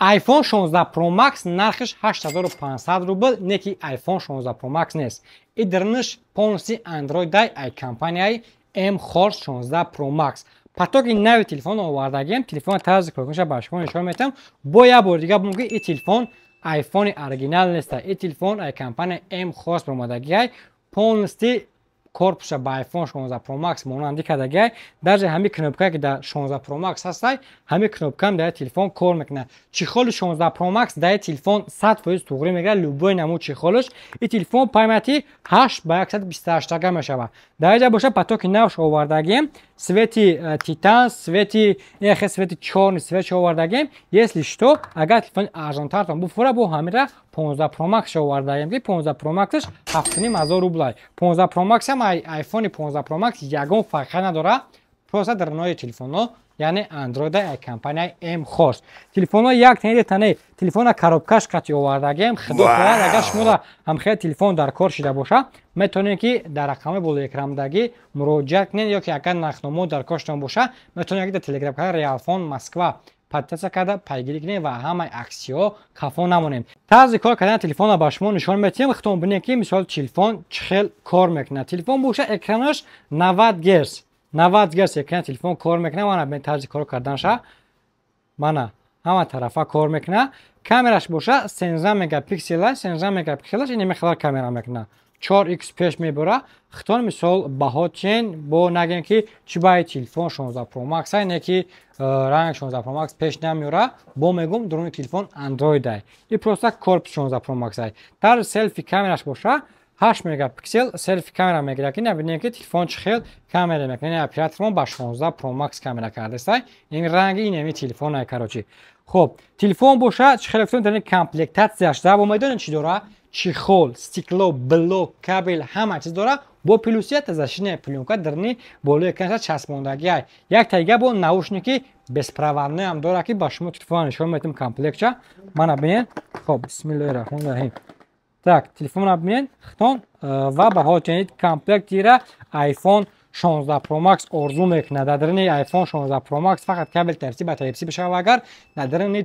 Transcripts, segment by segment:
iPhone 16 Pro Max нархиш 8500 рубл, не ки iPhone 16 Pro Max нест. И дарунаш полностью Android ай компанияи mHorse 16 Pro Max. Потоки нави телефон овардагием, телефон тарзи коркунаша ба шумо нишон метам. Бо як бор дига бумки, и телефон iPhone оригинал нест. И телефон ай компания mHorse омадагиай, полностью корпуса ба iPhone 16 Pro Max монандӣ кардагиай. Даже ҳами кнопка, ки дар 16 Pro Max ҳастай, ҳами кнопкаам дар телефон кор мекунад. Чехоли 16 Pro Max дар телефон 100% туғрӣ мегирад, любой намуд чехолаш. И телефон памяти 8 ба 128 тага мешавад. Дар инҷа боша потоки навш овардагием, цвети титан, цвети яхе, цвети чёрный цвет овардагием. Если что, агар телефони арзонтартон буфура, бо ҳамира 15 Pro Max овардагием, ки 15 Pro Max 7500 рублай. 15 Pro Max ҳам iPhone 15 Pro Max ягон фарқа надора, просто дар нои телефонҳо, яъне Android ай компанияи mHorse. Телефонҳо як тане тане телефона коробкаш қати овардагием. Худо хоҳад, агар шумо ҳамхел телефон дар кор шида боша, метавонед, ки дар рақами болои экрамдагӣ муроҷиат кунед, ё ки агар нархномо дар коршатон боша, метавонед, ки дар телеграм канал Реалфон Москва подписаться карда, пайгирӣ кунем ва ҳамаи аксияҳо хафо намонем. Тарзи кор кардани телефонро ба шумо нишон метиҳем. Худтон бинед, ки мисол телефон чӣ хел кор мекунад. Телефон боша, экранаш 90 герц, 90 герц экрани телефон кор мекунад. Мана, бинед тарзи кор карданша, мана, ҳама тарафа кор мекунад. Камераш боша 13 мегапиксела, 13 мегапикселаш ин мехелар камера мекунад, 4x пеш мебара. Хитон мисол баҳо бо нагем, ки чӣ баи телефон 16 Pro Max, не ки ранг 16 Pro Max пеш намеёра. Бо мегум, дуруни телефон Android ай и просто корпус 16 Pro Max ай. Дар селфи камераш боша 8 мегапиксел селфи камера мегирад, ки набинем, ки телефон чӣ хел камера мекунад. Оператормон ба 16 Pro Max камера кардастай, ин ранги инами телефон ай, короче. Хоб, телефон боша, чӣ хел гуфтем, дар комплектатсияш дар бо медонем чӣ дора: чехол, стекло, блок, кабел, ҳама чиз дора, бо плюсията защитная плёнка дарни болои экранша часпондагиай. Як тайга бо наушники беспроводной ҳам дора, ки ба шумо телефон нишон метем комплектша. Мана, бинед. Хоб, бисмиллоҳи раҳмони раҳим. Так, телефонро бинед хитон ва баҳо ченид. Комплектира iPhone 16 Pro Max орзу мекунад. Дар даруни iPhone 16 Pro Max фақат кабел Type-C ба Type-C бишавад. Агар дар даруни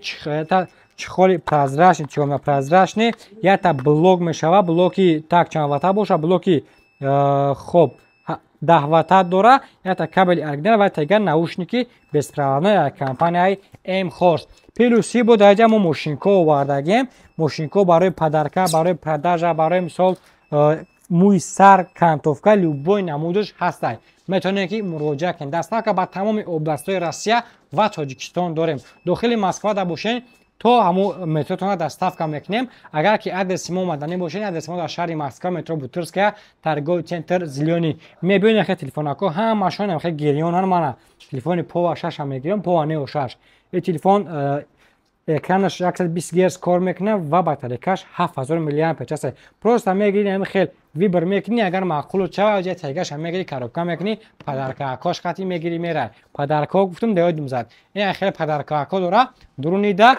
чехоли прозрачный, тёмно прозрачный, якта блок мешава, блоки так чанд вата боша, блоки хоб 10 вата дора, якта кабели оригинал ва тайга наушники беспроводной компанияи mHorse. Плюси бо дар ҷа мо мошинко овардагем, мошинко барои подарка, барои продажа, барои мисол мӯи сар, кантовка, любой намудаш ҳастай. Метавонед, ки муроҷиат кунед. Доставка ба тамоми областҳои Россия ва Тоҷикистон дорем. Дохили Москва да бошед, то ҳамун метротона доставка мекунем. Агар ки адреси мо омаданӣ бошед, адреси мо дар шаҳри Москва, метро Бутырская, торговый центр Зелёный. Мебиёнед, хе телефонако ҳамашон хе гирёнан. Мана, телефони Пова 6 мегирем, Пова Нео 6. И телефон экранаш 120 герц кор мекунад ва батарейкаш 7000 миллиампер час. Просто мегири, ҳами хел выбор мекунӣ, агар маъқулу чава, ҷа тайгаша мегири, коробка мекунӣ, подаркаакош қати мегири, мерай. Подаркао гуфтум, деёдум зад, ин хеле подаркаако дора. Дурунида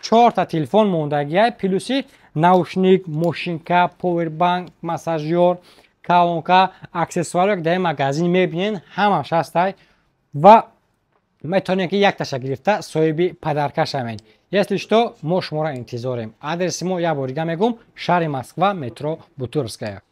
чорта телефон мондагиай, плюси наушник, мошинка, повербанк, массажёр, колонка, аксессуаро, ки дар ин магазин мебинен, ҳамаш ҳастай ва метавонем, ки якташа гирифта, соҳиби подарка шавем. Если что, мо шуморо интизорем. Адреси мо як бор дига мегӯм: шаҳри Москва, метро Бутырская.